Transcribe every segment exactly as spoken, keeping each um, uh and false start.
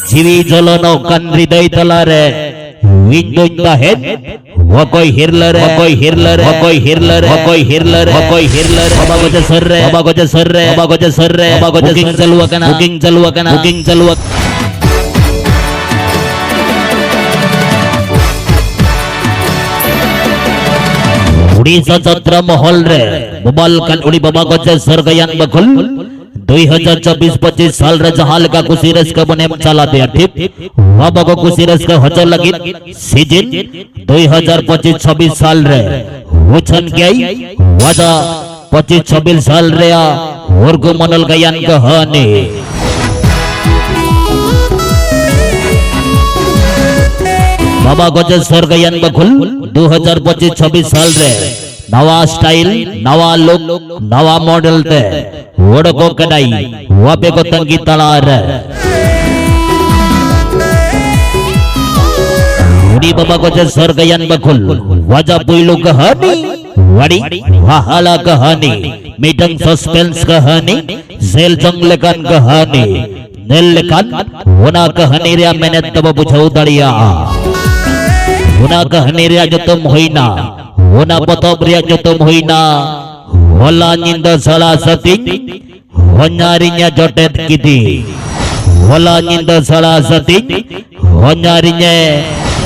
ᱡᱤᱣᱤ ᱡᱚᱞᱚᱱᱚᱜ ᱠᱟᱱ ᱦᱨᱤᱫᱟᱹᱭ ᱛᱟᱞᱟᱨᱮ ᱤᱧ ᱫᱩᱧ ᱛᱟᱦᱮᱱ᱾ ᱚᱠᱚᱭ ᱦᱤᱨᱞᱟᱹ ᱨᱮ, ᱚᱠᱚᱭ ᱦᱤᱨᱞᱟᱹ ᱨᱮ, ᱚᱠᱚᱭ ᱦᱤᱨᱞᱟᱹ ᱨᱮ, ᱚᱠᱚᱭ ᱦᱤᱨᱞᱟᱹ ᱨᱮ, ᱚᱠᱚᱭ ᱦᱤᱨᱞᱟᱹ ᱨᱮ᱾ ᱵᱟᱵᱟ ᱜᱚᱡᱮ ᱥᱩᱨ ᱨᱮ, ᱵᱟᱵᱟ ᱜᱚᱡᱮ ᱥᱩᱨ ᱨᱮ, ᱵᱟᱵᱟ ᱜᱚᱡᱮ ᱥᱩᱨ ᱨᱮ, ᱵᱟᱵᱟ ᱜᱚᱡᱮ ᱵᱩᱠᱤᱝ ᱥᱩᱨ ᱨᱮ᱾ ᱪᱟᱹᱞᱩ ᱟᱠᱟᱱᱟ, ᱵᱩᱠᱤᱝ ᱪᱟᱹᱞᱩ ᱟᱠᱟᱱᱟ, ᱵᱩᱠᱤᱝ ᱪᱟᱹᱞᱩ ᱟᱠᱟᱱᱟ᱾ ᱩᱲᱤᱥᱥᱟ ᱡᱟᱛᱨᱟ ᱢᱚᱦᱚᱞ ᱨᱮ ᱵᱚᱵᱟᱞ ᱠᱟᱱ ᱩᱲᱤ ᱵᱟᱵᱟ ᱜᱚᱡᱮ ᱥᱩᱨ ᱜᱟᱭᱟᱱ ᱵᱟᱹᱠᱷᱩᱞ᱾ ᱫᱩᱭ ᱦᱟᱡᱟᱨ ᱪᱚᱵᱵᱤᱥ ᱯᱚᱸᱪᱤᱥ ᱥᱟᱞ ᱨᱮ ᱡᱟᱦᱟᱸ ᱞᱮᱠᱟ ᱠᱩᱥᱤ ᱨᱟᱹᱥᱠᱟᱹ ᱵᱚᱱ ᱮᱢ ᱪᱟᱞᱟᱫᱮᱭᱟ ᱴᱷᱤᱠ, ᱱᱚᱣᱟ ᱵᱟᱵᱚ ᱠᱩᱥᱤ ᱨᱟᱹᱥᱠᱟᱹ ᱦᱚᱪᱚ ᱞᱟᱹᱜᱤᱫ ᱥᱤᱡᱤᱱ ᱫᱩᱭ ᱦᱟᱡᱟᱨ ᱯᱚᱸᱪᱤᱥ ᱪᱷᱟᱵᱵᱤᱥ ᱥᱟᱞ ᱨᱮ ᱩᱪᱷᱟᱹᱱ ᱠᱮᱭᱟᱭ ᱣᱟᱡᱟ ᱯᱚᱸᱪᱤᱥ ᱪᱷᱟᱵᱵᱤᱥ ᱥᱟᱞ ᱨᱮᱭᱟᱜ ᱩᱨᱜᱩ ᱢᱚᱱᱚᱞ ᱜᱟᱭᱟᱱ ᱠᱟᱹᱦᱟᱹᱱᱤ᱾ ᱵᱟᱵᱟ ᱜᱚᱡᱮ ᱥᱚᱨ ᱜᱟᱭᱟᱱ ᱵᱟᱹᱠᱷᱩᱞ ᱫᱩ ᱦᱟᱡᱟᱨ ᱯᱚᱸᱪᱤᱥ ᱪᱷᱟᱵᱵᱤᱥ ᱥᱟᱞ ᱨᱮ ᱱᱟᱣᱟ ᱥᱴᱟᱭᱤᱞ, ᱱᱟᱣᱟ ᱞᱩᱠ, ᱱᱟᱣᱟ ᱢᱚᱰᱮᱞ ᱛᱮ ᱚᱰᱚᱠᱚᱜ ᱠᱟᱱᱟᱭ ᱟᱯᱮ ᱠᱚ ᱛᱟᱺᱜᱤ ᱛᱟᱲᱟ ᱨᱮ᱾ ᱩᱱᱤ ᱵᱟᱵᱟ ᱜᱚᱡᱮ ᱥᱚᱨ ᱜᱟᱭᱟᱱ ᱵᱟᱹᱠᱷᱩᱞ ᱣᱟᱡᱟ ᱯᱩᱭᱞᱩ ᱠᱟᱹᱦᱟᱹᱱᱤ, ᱣᱟᱲᱤ ᱦᱟᱦᱟᱲᱟ ᱠᱟᱹᱦᱟᱹᱱᱤ, ᱢᱤᱫᱴᱟᱝ ᱥᱟᱥᱯᱮᱱᱥ ᱠᱟᱹᱦᱟᱹᱱᱤ, ᱧᱮᱞ ᱡᱚᱝ ᱞᱮᱠᱟᱱ ᱠᱟᱹᱦᱟᱹᱱᱤ᱾ ᱧᱮᱞ ᱞᱮᱠᱷᱟᱱ ᱚᱱᱟ ᱠᱟᱹᱦᱱᱤ ᱨᱮᱭᱟᱜ ᱢᱮᱱᱮᱛ ᱫᱚᱵᱚ ᱵᱩᱡᱷᱟᱹᱣ ᱫᱟᱲᱮᱭᱟᱜᱼᱟ᱾ ᱚᱱᱟ ᱠᱟᱹᱦᱱᱤ ᱨᱮᱭᱟᱜ ᱧᱩᱛᱩᱢ ᱦᱩᱭᱱᱟ, ᱚᱱᱟ ᱯᱚᱛᱚᱵ ᱨᱮᱭᱟᱜ ᱧᱩᱛᱩᱢ ᱦᱩᱭᱱᱟ ᱦᱚᱞᱟ ᱧᱤᱫᱟᱹ ᱥᱟᱲᱟ ᱥᱟᱹᱛᱤᱧ ᱦᱚᱧᱟᱨᱤᱧᱮ ᱡᱚᱴᱮᱫ ᱠᱤᱫᱤ᱾ ᱦᱚᱞᱟ ᱧᱤᱫᱟᱹ ᱥᱟᱲᱟ ᱥᱟᱹᱛᱤᱧ ᱦᱚᱧᱟᱨᱤᱧᱮ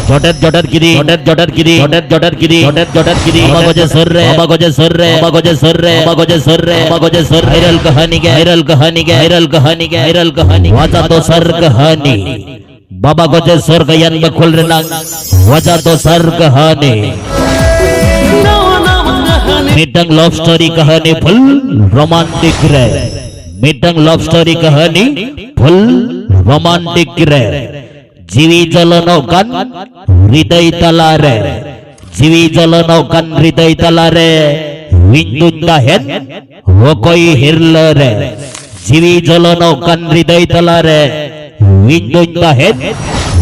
ᱡᱚᱴᱮᱫ ᱡᱚᱴᱮᱫ ᱠᱤᱫᱤ, ᱡᱚᱴᱮᱫ ᱡᱚᱴᱮᱫ ᱠᱤᱫᱤ, ᱡᱚᱴᱮᱫ ᱡᱚᱴᱮᱫ ᱠᱤᱫᱤ, ᱡᱚᱴᱮᱫ ᱡᱚᱴᱮᱫ ᱠᱤᱫᱤ᱾ ᱵᱟᱵᱟ ᱜᱚᱡᱮ ᱥᱩᱨ ᱨᱮ, ᱵᱟᱵᱟ ᱜᱚᱡᱮ ᱥᱩᱨ ᱨᱮ, ᱵᱟᱵᱟ ᱜᱚᱡᱮ ᱥᱩᱨ ᱨᱮ, ᱵᱟᱵᱟ ᱜᱚᱡᱮ ᱥᱩᱨ ᱨᱮ, ᱵᱟᱵᱟ ᱜᱚᱡᱮ ᱥᱩᱨ ᱨᱮ᱾ ᱦᱟᱭᱨᱟᱞ ᱠᱟᱹᱦᱟᱹᱱᱤ ᱜᱮ, ᱦᱟᱭᱨᱟᱞ ᱠᱟᱹᱦᱟᱹᱱᱤ ᱜᱮ, ᱦᱟᱭᱨᱟᱞ ᱠᱟᱹᱦᱟᱹᱱᱤ ᱜᱮ, ᱦᱟᱭᱨᱟᱞ ᱠᱟᱹᱦᱟᱹᱱᱤ᱾ ᱣᱟᱡᱟ ᱫᱚᱥᱟᱨ ᱠᱟᱹᱦᱟᱹᱱᱤ᱾ ᱵᱟᱵᱟ ᱜᱚᱡᱮ ᱥᱚᱨ ᱜᱟᱭᱟᱱ ᱵᱟᱹᱠᱷᱩᱞ ᱨᱮᱱᱟᱜ ᱣᱟᱡᱟ ᱫᱚᱥᱟᱨ ᱠᱟᱹᱦᱟᱹᱱᱤ᱾ ᱢᱤᱫᱴᱟᱝ ᱞᱟᱵᱷ ᱥᱴᱳᱨᱤ ᱠᱟᱹᱦᱟᱹᱱᱤ ᱯᱷᱩᱞ ᱨᱳᱢᱟᱱᱴᱤᱠ ᱨᱮ᱾ ᱢᱤᱫᱴᱟᱝ ᱞᱟᱵᱷ ᱥᱴᱳᱨᱤ ᱠᱟᱹᱦᱟᱹᱱᱤ ᱯᱷᱩᱞ ᱨᱳᱢᱟᱱᱴᱤᱠ ᱨᱮ᱾ ᱡᱤᱣᱤ ᱡᱚᱞᱚᱱᱚᱜ ᱠᱟᱱ ᱦᱨᱤᱫᱟᱹᱭ ᱛᱟᱞᱟᱨᱮ᱾ ᱡᱤᱣᱤ ᱡᱚᱞᱚᱱᱚᱜ ᱠᱟᱱ ᱦᱨᱤᱫᱟᱹᱭ ᱛᱟᱞᱟᱨᱮ ᱤᱧ ᱫᱩᱧ ᱛᱟᱦᱮᱱ᱾ ᱚᱠᱚᱭ ᱦᱤᱨᱞᱟᱹ ᱨᱮ᱾ ᱡᱤᱣᱤ ᱡᱚᱞᱚᱱᱚᱜ ᱠᱟᱱ ᱦᱨᱤᱫᱟᱹᱭ ᱛᱟᱞᱟᱨᱮ ᱤᱧ ᱫᱩᱧ ᱛᱟᱦᱮᱱ᱾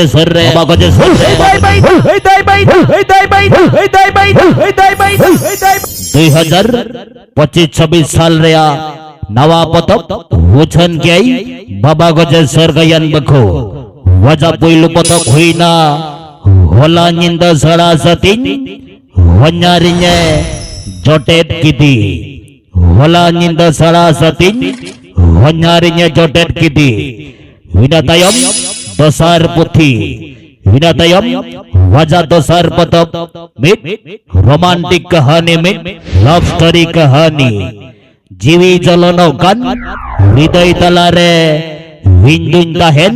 ᱜᱚᱡᱮᱥᱚᱨ ᱨᱮ, ᱵᱟᱵᱟ ᱜᱚᱡᱮᱥᱚᱨ ᱨᱮ, ᱵᱟᱵᱟ ᱜᱚᱡᱮᱥᱚᱨ ᱨᱮ᱾ ᱫᱩᱭ ᱦᱟᱡᱟᱨ ᱯᱚᱸᱪᱤᱥ ᱪᱷᱟᱵᱵᱤᱥ ᱥᱟᱞ ᱨᱮᱭᱟᱜ ᱱᱟᱣᱟ ᱯᱚᱛᱚᱵ ᱩᱪᱷᱟᱹᱱ ᱠᱮᱭᱟᱭ ᱵᱟᱵᱟ ᱜᱚᱡᱮᱥᱚᱨ ᱜᱟᱭᱟᱱ ᱵᱟᱹᱠᱷᱩ᱾ ᱣᱟᱡᱟ ᱯᱩᱭᱞᱩ ᱯᱚᱛᱚᱵ ᱦᱩᱭᱱᱟ ᱦᱚᱞᱟ ᱧᱤᱫᱟᱹ ᱥᱟᱲᱟ ᱥᱟᱛᱤᱧ ᱦᱚᱧᱟᱨᱤᱧᱮ ᱡᱚᱴᱮᱫ ᱠᱤᱫᱤ᱾ ᱦᱚᱞᱟ ᱧᱤᱫᱟᱹ ᱥᱟᱲᱟ ᱥᱟᱛᱤᱧ ᱦᱚᱧᱟᱨᱤᱧᱮ ᱡᱚᱴᱮᱫ ᱠᱤᱫᱤ᱾ ᱤᱱᱟᱹ ᱛᱟᱭᱚᱢ ᱫᱚᱥᱟᱨ ᱯᱩᱛᱷᱤ, ᱤᱱᱟᱹ ᱛᱟᱭᱚᱢ ᱣᱟᱡᱟ ᱫᱚᱥᱟᱨ ᱯᱚᱛᱚᱵ, ᱢᱤᱫ ᱨᱳᱢᱟᱱᱴᱤᱠ ᱠᱟᱹᱦᱟᱱᱤ, ᱢᱤᱫ ᱞᱟᱵᱷ ᱥᱴᱳᱨᱤ ᱠᱟᱹᱦᱟᱱᱤ᱾ ᱡᱤᱣᱤ ᱡᱚᱞᱚᱱᱚᱜ ᱠᱟᱱ ᱦᱨᱤᱫᱟᱹᱭ ᱛᱟᱞᱟᱨᱮ ᱤᱧ ᱫᱩᱧ ᱛᱟᱦᱮᱱ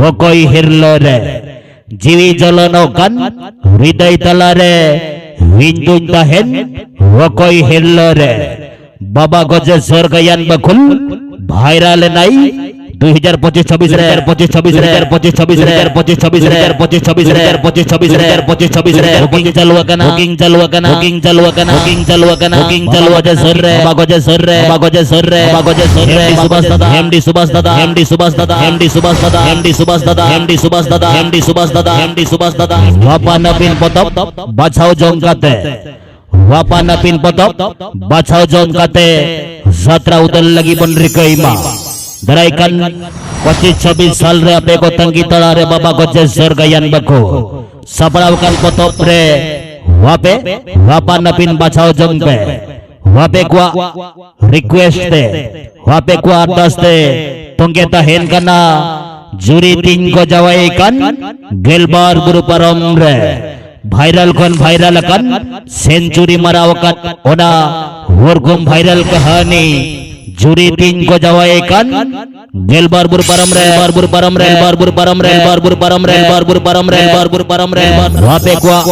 ᱚᱠᱚᱭ ᱦᱤᱨᱞᱟᱹ ᱨᱮ᱾ ᱡᱤᱣᱤ ᱡᱚᱞᱚᱱᱚᱜ ᱠᱟᱱ ᱦᱨᱤᱫᱟᱹᱭ ᱛᱟᱞᱟᱨᱮ ᱤᱧ ᱫᱩᱧ ᱛᱟᱦᱮᱱ ᱚᱠᱚᱭ ᱦᱤᱨᱞᱟᱹ ᱨᱮ᱾ ᱵᱟᱵᱟ ᱜᱚᱡᱮᱥᱚᱨ ᱜᱟᱭᱟᱱ ᱵᱟᱹᱠᱷᱩᱞ ᱵᱷᱟᱭᱨᱟᱞ ᱮᱱᱟᱭ ᱫᱩᱭ ᱦᱟᱡᱟᱨ ᱯᱚᱸᱪᱤᱥ ᱪᱷᱟᱵᱵᱤᱥ ᱨᱮ, ᱯᱚᱸᱪᱤᱥ ᱪᱷᱟᱵᱵᱤᱥ ᱨᱮ, ᱯᱚᱸᱪᱤᱥ ᱪᱷᱟᱵᱵᱤᱥ ᱨᱮ, ᱯᱚᱸᱪᱤᱥ ᱪᱷᱟᱵᱵᱤᱥ ᱨᱮ, ᱯᱚᱸᱪᱤᱥ ᱪᱷᱟᱵᱵᱤᱥ ᱨᱮ, ᱯᱚᱸᱪᱤᱥ ᱪᱷᱟᱵᱵᱤᱥ ᱨᱮ, ᱵᱩᱠᱤᱝ ᱪᱟᱹᱞᱩ ᱟᱠᱟᱱᱟ, ᱵᱩᱠᱤᱝ ᱪᱟᱹᱞᱩ ᱟᱠᱟᱱᱟ, ᱵᱩᱠᱤᱝ ᱪᱟᱹᱞᱩ ᱟᱠᱟᱱᱟ, ᱵᱩᱠᱤᱝ ᱪᱟᱹᱞᱩ ᱟᱠᱟᱱᱟ, ᱵᱩᱠᱤᱝ ᱪᱟᱹᱞᱩ ᱟᱠᱟᱱᱟ᱾ ᱵᱟᱵᱟ ᱜᱚᱡᱮᱥᱚᱨ ᱨᱮ, ᱵᱟᱵᱟ ᱜᱚᱡᱮᱥᱚᱨ ᱨᱮ, ᱵᱟᱵᱟ ᱜᱚᱡᱮᱥᱚᱨ ᱨᱮ, ᱮᱢ ᱰᱤ ᱥᱩᱵᱷᱟᱥ ᱫᱟᱫᱟ, ᱮᱢ ᱰᱤ ᱥᱩᱵᱷᱟᱥ ᱫᱟᱫᱟ, ᱮᱢ ᱰᱤ ᱥᱩᱵᱷᱟᱥ ᱫᱟᱫᱟ, ᱮᱢ ᱰᱤ ᱥᱩᱵᱷᱟᱥ ᱫᱟᱫᱟ, ᱮᱢ ᱰᱤ ᱥᱩᱵᱷᱟᱥ ᱫᱟᱫᱟ, ᱮᱢ ᱰᱤ ᱥᱩᱵᱷᱟᱥ ᱫᱟᱫᱟ, ᱮᱢ ᱰᱤ ᱥᱩᱵᱷᱟᱥ ᱫᱟᱫᱟ᱾ ᱟᱯᱟᱱ ᱟᱹᱯᱤᱱ ᱯᱚᱛᱚᱵ ᱵᱟᱪᱷᱟᱣ ᱡᱚᱝ ᱠᱟᱛᱮ, ᱟᱯᱟᱱ ᱟᱹᱯᱤᱱ ᱯᱚᱛᱚᱵ ᱵᱟᱪᱷᱟᱣ ᱡᱚᱝ ᱠᱟᱛᱮ ᱡᱟᱛᱨᱟ ᱩᱫᱟᱹᱨ ᱞᱟᱹᱜᱤᱫ ᱵᱚᱱ ᱨᱤᱠᱟᱹᱭ ᱢᱟ᱾ ᱫᱟᱨᱟᱭ ᱠᱟᱱ ᱯᱚᱸᱪᱤᱥ ᱪᱷᱟᱵᱵᱤᱥ ᱥᱟᱞ ᱨᱮ ᱟᱯᱮ ᱠᱚ ᱛᱟᱺᱜᱤ ᱛᱟᱲᱟ ᱨᱮ ᱵᱟᱵᱟ ᱜᱚᱡᱮᱥᱚᱨ ᱜᱟᱭᱟᱱ ᱵᱟᱹᱠᱷᱩ᱾ ᱥᱟᱯᱲᱟᱣ ᱟᱠᱟᱱ ᱯᱚᱛᱚᱵ ᱨᱮ ᱟᱯᱮ ᱟᱯᱟᱱ ᱟᱹᱯᱤᱱ ᱵᱟᱪᱷᱟᱣ ᱡᱚᱝ ᱯᱮ᱾ ᱟᱯᱮ ᱠᱚᱣᱟᱜ ᱨᱤᱠᱩᱭᱮᱥᱴ ᱛᱮ, ᱟᱯᱮ ᱠᱚᱣᱟᱜ ᱟᱨᱫᱟᱥ ᱛᱮ ᱛᱚᱸᱜᱮ ᱛᱟᱦᱮᱱ ᱠᱟᱱᱟ ᱡᱩᱨᱤ ᱛᱤᱧ ᱠᱚ ᱡᱟᱶᱟᱭ ᱠᱟᱱ ᱜᱮᱞᱵᱟᱨ ᱵᱩᱨᱩ ᱯᱟᱨᱚᱢ ᱨᱮ᱾ ᱵᱷᱟᱭᱨᱟᱞ ᱠᱷᱚᱱ ᱵᱷᱟᱭᱨᱟᱞ ᱟᱠᱟᱱ ᱥᱮᱱᱪᱩᱨᱤ ᱢᱟᱨᱟᱣ ᱟᱠᱟᱫ ᱚᱱᱟ ᱦᱩᱨᱜᱩᱢ ᱵᱷᱟᱭᱨᱟᱞ ᱠᱟᱹᱦᱱᱤ ᱡᱩᱨᱤ ᱛᱤᱧ ᱠᱚ ᱡᱟᱶᱟᱭ ᱠᱟᱱ ᱜᱮᱞᱵᱟᱨ ᱵᱩᱨᱩ ᱯᱟᱨᱚᱢ ᱨᱮ, ᱵᱟᱨ ᱵᱩᱨᱩ ᱯᱟᱨᱚᱢ ᱨᱮ, ᱵᱟᱨ ᱵᱩᱨᱩ ᱯᱟᱨᱚᱢ ᱨᱮ, ᱵᱟᱨ ᱵᱩᱨᱩ ᱯᱟᱨᱚᱢ ᱨᱮ, ᱵᱟᱨ ᱵᱩᱨᱩ ᱯᱟᱨᱚᱢ ᱨᱮ, ᱵᱟᱨ ᱵᱩᱨᱩ ᱯᱟᱨᱚᱢ ᱨᱮ, ᱵᱟᱨ ᱟᱯᱮ ᱠᱚᱣᱟᱜ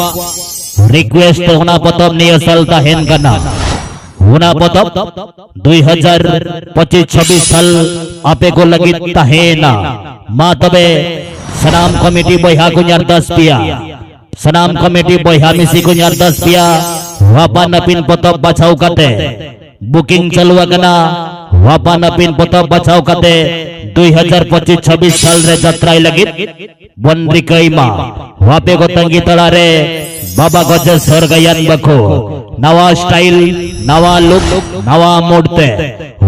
ᱨᱤᱠᱩᱭᱮᱥᱴ ᱛᱮ ᱚᱱᱟ ᱯᱚᱛᱚᱵ ᱱᱤᱭᱟᱹ ᱥᱟᱞ ᱛᱟᱦᱮᱱ ᱠᱟᱱᱟ᱾ ᱚᱱᱟ ᱯᱚᱛᱚᱵ ᱫᱩᱭ ᱦᱟᱡᱟᱨ ᱯᱚᱸᱪᱤᱥ ᱪᱷᱟᱵᱵᱤᱥ ᱥᱟᱞ ᱟᱯᱮ ᱠᱚ ᱞᱟᱹᱜᱤᱫ ᱛᱟᱦᱮᱸᱭᱮᱱᱟ᱾ ᱢᱟ ᱛᱚᱵᱮ ᱥᱟᱱᱟᱢ ᱠᱚᱢᱤᱴᱤ ᱵᱚᱭᱦᱟ ᱠᱚᱧ ᱟᱨᱫᱟᱥ ᱯᱮᱭᱟ, ᱥᱟᱱᱟᱢ ᱠᱚᱢᱤᱴᱤ ᱵᱚᱭᱦᱟ ᱢᱤᱥᱤ ᱠᱚᱧ ᱟᱨᱫᱟᱥ ᱯᱮᱭᱟ, ᱟᱯᱟᱱ ᱟᱹᱯᱤᱱ ᱯᱚᱛᱚᱵ ᱵᱟᱪᱷᱟᱣ ᱠᱟᱛᱮ ᱵᱩᱠᱤᱝ ᱪᱟᱹᱞᱩ ᱟᱠᱟᱱᱟ᱾ ᱟᱯᱟᱱ ᱟᱹᱯᱤᱱ ᱯᱚᱛᱚᱵ ᱵᱟᱪᱷᱟᱣ ᱠᱟᱛᱮ ᱫᱩᱭ ᱦᱟᱡᱟᱨ ᱯᱚᱸᱪᱤᱥ ᱪᱷᱟᱵᱵᱤᱥ ᱥᱟᱞ ᱨᱮ ᱡᱟᱛᱨᱟᱭ ᱞᱟᱹᱜᱤᱫ ᱵᱚᱱ ᱨᱤᱠᱟᱹᱭ ᱢᱟ᱾ ᱟᱯᱮ ᱠᱚ ᱛᱟᱺᱜᱤ ᱛᱟᱲᱟ ᱨᱮ ᱵᱟᱵᱟ ᱜᱚᱡᱮᱥᱣᱚᱨ ᱜᱟᱭᱟᱱ ᱵᱟᱠᱷᱳ᱾ ᱱᱟᱣᱟ ᱥᱴᱟᱭᱤᱞ, ᱱᱟᱣᱟ ᱞᱩᱠ, ᱱᱟᱣᱟ ᱢᱩᱰ ᱛᱮ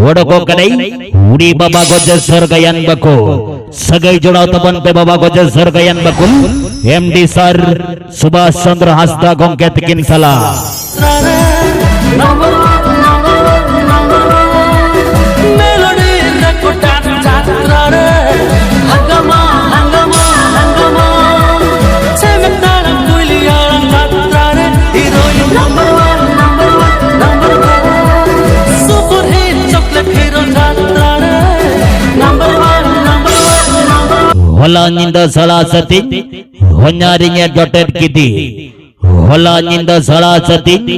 ᱚᱰᱚᱠᱚᱜ ᱠᱟᱱᱟᱭ ᱩᱰᱤ ᱵᱟᱵᱟ ᱜᱚᱡᱮᱥᱣᱚᱨ ᱜᱟᱭᱟᱱ ᱵᱟᱠᱷᱳ᱾ ᱥᱟᱹᱜᱟᱹᱭ ᱡᱚᱲᱟᱣ ᱛᱟᱵᱚᱱ ᱯᱮ ᱵᱟᱵᱟ ᱜᱚᱡᱮᱥᱣᱚᱨ ᱜᱟᱭᱟᱱ ᱵᱟᱠᱷᱳ ᱮᱢ ᱰᱤ ᱥᱟᱨ ᱥᱩᱵᱷᱟᱥ ᱪᱚᱸᱫᱽᱨᱚ ᱦᱟᱸᱥᱫᱟ ᱜᱚᱢᱠᱮ ᱛᱤᱠᱤᱱ ᱥᱟᱞᱟᱜ᱾ ᱡᱟᱛᱨᱟ ᱨᱮ number one, number one, number one, melody ᱨᱮ ᱠᱚᱴᱟ ᱡᱟᱛᱨᱟ ᱨᱮ ᱦᱟᱝᱜᱟᱢᱟ, ᱦᱟᱝᱜᱟᱢᱟ, ᱦᱟᱝᱜᱟᱢᱟ᱾ ᱥᱮᱢᱮᱫ ᱛᱟᱲᱟᱢ ᱠᱩᱭᱞᱤ ᱟᱲᱟᱝ ᱡᱟᱛᱨᱟ ᱨᱮ heroine number one, number one, number one, super hit chocolate hero ᱡᱟᱛᱨᱟ ᱨᱮ number one, number one, number one᱾ ᱦᱚᱞᱟ ᱧᱤᱫᱟᱹ ᱥᱟᱲᱟ ᱥᱟᱹᱛᱤᱧ ᱦᱚᱧᱟᱨᱤᱧ ᱮ ᱡᱚᱴᱮᱫ ᱠᱮᱫᱮ᱾ ᱦᱚᱞᱟ ᱧᱤᱫᱟᱹ ᱥᱟᱲᱟ ᱥᱟᱹᱛᱤᱧ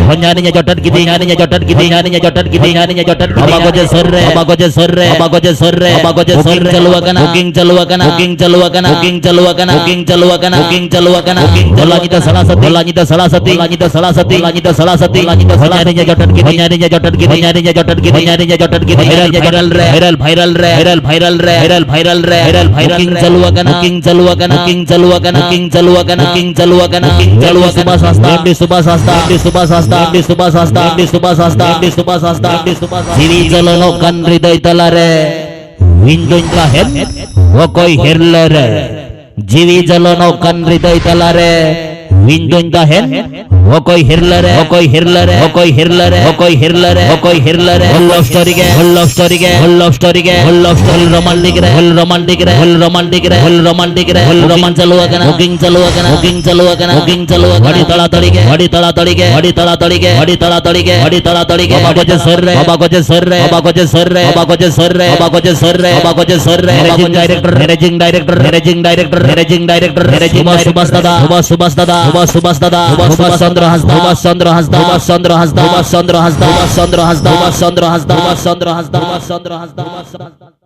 ᱦᱚᱧᱟᱨᱤᱧ ᱮ ᱡᱚᱴᱮᱫ ᱠᱮᱫᱮ, ᱦᱚᱧᱟᱨᱤᱧ ᱮ ᱡᱚᱴᱮᱫ ᱠᱮᱫᱮ, ᱦᱚᱧᱟᱨᱤᱧ ᱮ ᱡᱚᱴᱮᱫ ᱠᱮᱫᱮ, ᱦᱚᱧᱟᱨᱤᱧ ᱮ ᱡᱚᱴᱮᱫ ᱠᱮᱫᱮ᱾ ᱵᱟᱵᱟ ᱜᱚᱡᱮ ᱥᱩᱨ ᱨᱮ, ᱵᱟᱵᱟ ᱜᱚᱡᱮ ᱥᱩᱨ ᱨᱮ, ᱵᱟᱵᱟ ᱜᱚᱡᱮ ᱥᱩᱨ ᱨᱮ, ᱵᱟᱵᱟ ᱜᱚᱡᱮ ᱥᱩᱨ ᱨᱮ᱾ ᱵᱩᱠᱤᱝ ᱪᱟᱹᱞᱩ ᱟᱠᱟᱱᱟ, ᱵᱩᱠᱤᱝ ᱪᱟᱹᱞᱩ ᱟᱠᱟᱱᱟ, ᱵᱩᱠᱤᱝ ᱪᱟᱹᱞᱩ ᱟᱠᱟᱱᱟ, ᱵᱩᱠᱤᱝ ᱪᱟᱹᱞᱩ ᱟᱠᱟᱱᱟ, ᱵᱩᱠᱤᱝ ᱪᱟᱹᱞᱩ ᱟᱠᱟᱱᱟ, ᱵᱩᱠᱤᱝ ᱪᱟᱹᱞᱩ ᱟᱠᱟᱱᱟ᱾ ᱦᱚᱞᱟ ᱧᱤᱫᱟᱹ ᱥᱟᱲᱟ ᱥᱟᱹᱛᱤᱧ, ᱦᱚᱞᱟ ᱧᱤᱫᱟᱹ ᱥᱟᱲᱟ ᱥᱟᱹᱛᱤᱧ, ᱦᱚᱞᱟ ᱧᱤᱫᱟᱹ ᱥᱟᱲᱟ ᱥᱟᱹᱛᱤᱧ, ᱦᱚᱞᱟ ᱧᱤᱫᱟᱹ ᱥᱟᱲᱟ ᱥᱟᱹᱛᱤᱧ, ᱦᱚᱞᱟ ᱧᱤᱫᱟᱹ ᱥᱟᱲᱟ ᱥᱟᱹᱛᱤᱧ᱾ ᱦᱚᱧᱟᱨᱤᱧ ᱮ ᱡᱚᱴᱮᱫ ᱠᱮᱫᱮ, ᱦᱚᱧᱟᱨᱤᱧ ᱮ ᱡᱚᱴᱮᱫ ᱠᱮᱫᱮ, ᱦᱚᱧᱟᱨᱤᱧ ᱮ ᱡᱚᱴᱮᱫ ᱠᱮᱫᱮ᱾ ᱵᱷᱟᱭᱨᱟᱞ, ᱵᱷᱟᱭᱨᱟᱞ ᱨᱮ, ᱵᱷᱟᱭᱨᱟᱞ, ᱵᱷᱟᱭᱨᱟᱞ ᱨᱮ, ᱵᱷᱟᱭᱨᱟᱞ, ᱵᱷᱟᱭᱨᱟᱞ ᱨᱮ, ᱵᱷᱟᱭᱨᱟᱞ, ᱵᱷᱟᱭᱨᱟᱞ ᱨᱮ᱾ ᱵᱩᱠᱤᱝ ᱪᱟᱹᱞᱩ ᱟᱠᱟᱱᱟ, ᱵᱩᱠᱤᱝ ᱪᱟᱹᱞᱩ ᱟᱠᱟᱱᱟ, ᱵᱩᱠᱤᱝ ᱪᱟᱹᱞᱩ ᱟᱠᱟᱱᱟ, ᱵᱩᱠᱤᱝ ᱪᱟᱹᱞᱩ ᱟᱠᱟᱱᱟ, ᱵᱩᱠᱤᱝ ᱪᱟᱹᱞᱩ ᱟᱠᱟᱱᱟ, ᱵᱩᱠᱤᱝ ᱪᱟᱹᱞᱩ ᱟᱠᱟᱱᱟ᱾ ᱥᱩᱵᱷᱟᱥ ᱦᱟᱸᱥᱫᱟ, ᱮᱢ ᱰᱤ ᱥᱩᱵᱷᱟᱥ ᱦᱟᱸᱥᱫᱟ, ᱮᱢ ᱰᱤ ᱥᱩᱵᱷᱟᱥ ᱦᱟᱸᱥᱫᱟ, ᱮᱢ ᱰᱤ ᱥᱩᱵᱷᱟᱥ ᱦᱟᱸᱥᱫᱟ, ᱮᱢ ᱰᱤ ᱥᱩᱵᱷᱟᱥ ᱦᱟᱸᱥᱫᱟ, ᱮᱢ ᱰᱤ ᱥᱩᱵᱷᱟᱥ ᱦᱟᱸᱥᱫᱟ᱾ ᱡᱤᱣᱤ ᱡᱚᱞᱚᱱᱚᱜ ᱠᱟᱱ ᱦᱨᱤᱫᱚᱭ ᱛᱟᱞᱟᱨᱮ ᱤᱧ ᱫᱩᱧ ᱛᱟᱦᱮᱱ ᱚᱠᱚᱭ ᱦᱤᱨᱞᱟᱹ ᱨᱮ᱾ ᱡᱤᱣᱤ ᱡᱚᱞᱚᱱᱚᱜ ᱠᱟᱱ ᱦᱨᱤᱫᱚᱭ ᱛᱟᱞᱟᱨᱮ ᱤᱧ ᱫᱩᱧ ᱛᱟᱦᱮᱱ ᱚᱠᱚᱭ ᱦᱤᱨᱞᱟᱹ ᱨᱮ, ᱚᱠᱚᱭ ᱦᱤᱨᱞᱟᱹ ᱨᱮ, ᱚᱠᱚᱭ ᱦᱤᱨᱞᱟᱹ ᱨᱮ, ᱚᱠᱚᱭ ᱦᱤᱨᱞᱟᱹ ᱨᱮ, ᱚᱠᱚᱭ ᱦᱤᱨᱞᱟᱹ ᱨᱮ᱾ ᱦᱚᱞ ᱞᱚᱵᱷ ᱥᱴᱳᱨᱤ ᱜᱮ, ᱦᱚᱞ ᱞᱚᱵᱷ ᱥᱴᱳᱨᱤ ᱜᱮ, ᱦᱚᱞ ᱞᱚᱵᱷ ᱥᱴᱳᱨᱤ ᱜᱮ, ᱦᱚᱞ ᱞᱚᱵᱷ ᱥᱴᱳᱨᱤ᱾ ᱦᱚᱞ ᱨᱳᱢᱟᱱᱴᱤᱠ ᱨᱮ, ᱦᱚᱞ ᱨᱳᱢᱟᱱᱴᱤᱠ ᱨᱮ, ᱦᱚᱞ ᱨᱳᱢᱟᱱᱴᱤᱠ ᱨᱮ, ᱦᱚᱞ ᱨᱳᱢᱟᱱᱴᱤᱠ ᱨᱮ᱾ ᱵᱩᱠᱤᱝ ᱪᱟᱹᱞᱩ ᱟᱠᱟᱱᱟ, ᱵᱩᱠᱤᱝ ᱪᱟᱹᱞᱩ ᱟᱠᱟᱱᱟ, ᱵᱩᱠᱤᱝ ᱪᱟᱹᱞᱩ ᱟᱠᱟᱱᱟ, ᱵᱩᱠᱤᱝ ᱪᱟᱹᱞᱩ ᱟᱠᱟᱱᱟ᱾ ᱟᱹᱰᱤ ᱛᱟᱲᱟᱛᱟᱲᱤ ᱜᱮ, ᱟᱹᱰᱤ ᱛᱟᱲᱟᱛᱟᱲᱤ ᱜᱮ, ᱟᱹᱰᱤ ᱛᱟᱲᱟᱛᱟᱲᱤ ᱜᱮ, ᱟᱹᱰᱤ ᱛᱟᱲᱟᱛᱟᱲᱤ ᱜᱮ, ᱟᱹᱰᱤ ᱛᱟᱲᱟᱛᱟᱲᱤ ᱜᱮ᱾ ᱵᱟᱵᱟ ᱜᱚᱡᱮ ᱥᱩᱨ ᱨᱮ, ᱵᱟᱵᱟ ᱜᱚᱡᱮ ᱥᱩᱨ ᱨᱮ, ᱵᱟᱵᱟ ᱜᱚᱡᱮ ᱥᱩᱨ ᱨᱮ, ᱵᱟᱵᱟ ᱜᱚᱡᱮ ᱥᱩᱨ ᱨᱮ, ᱵᱟᱵᱟ ᱜᱚᱡᱮ ᱥᱩᱨ ᱨᱮ᱾ Managing director, managing director, managing director, managing director, managing director. ᱥᱩᱵᱷᱟᱥ, ᱥᱩᱵᱷᱟᱥ ᱫᱟᱫᱟ, ᱥᱩᱵᱷᱟᱥ, ᱥᱩᱵᱷᱟᱥ ᱫᱟᱫᱟ, ᱥᱩᱵᱷᱟᱥ ᱫᱟᱫᱟ, ᱥᱩᱵᱷᱟᱥ ᱪᱚᱱᱫᱨᱚ ᱦᱟᱸᱥᱫᱟ, ᱥᱩᱵᱷᱟᱥ ᱪᱚᱱᱫᱨᱚ ᱦᱟᱸᱥᱫᱟ, ᱥᱩᱵᱷᱟᱥ ᱪᱚᱱᱫᱨᱚ ᱦᱟᱸᱥᱫᱟ, ᱥᱩᱵᱷᱟᱥ ᱪᱚᱱᱫᱨᱚ ᱦᱟᱸᱥᱫᱟ, ᱥᱩᱵᱷᱟᱥ ᱪᱚᱱᱫᱨᱚ ᱦᱟᱸᱥᱫᱟ, ᱥᱩᱵᱷᱟᱥ ᱪᱚᱱᱫᱨᱚ ᱦᱟᱸᱥᱫᱟ, ᱥᱩᱵᱷᱟᱥ ᱪᱚᱱᱫᱨᱚ ᱦᱟᱸᱥᱫᱟ, ᱥᱩᱵᱷᱟᱥ ᱪᱚᱱᱫᱨᱚ ᱦᱟᱸᱥᱫᱟ, ᱥᱩᱵᱷᱟᱥ ᱪᱚᱱᱫᱨᱚ ᱦᱟᱸᱥᱫᱟ᱾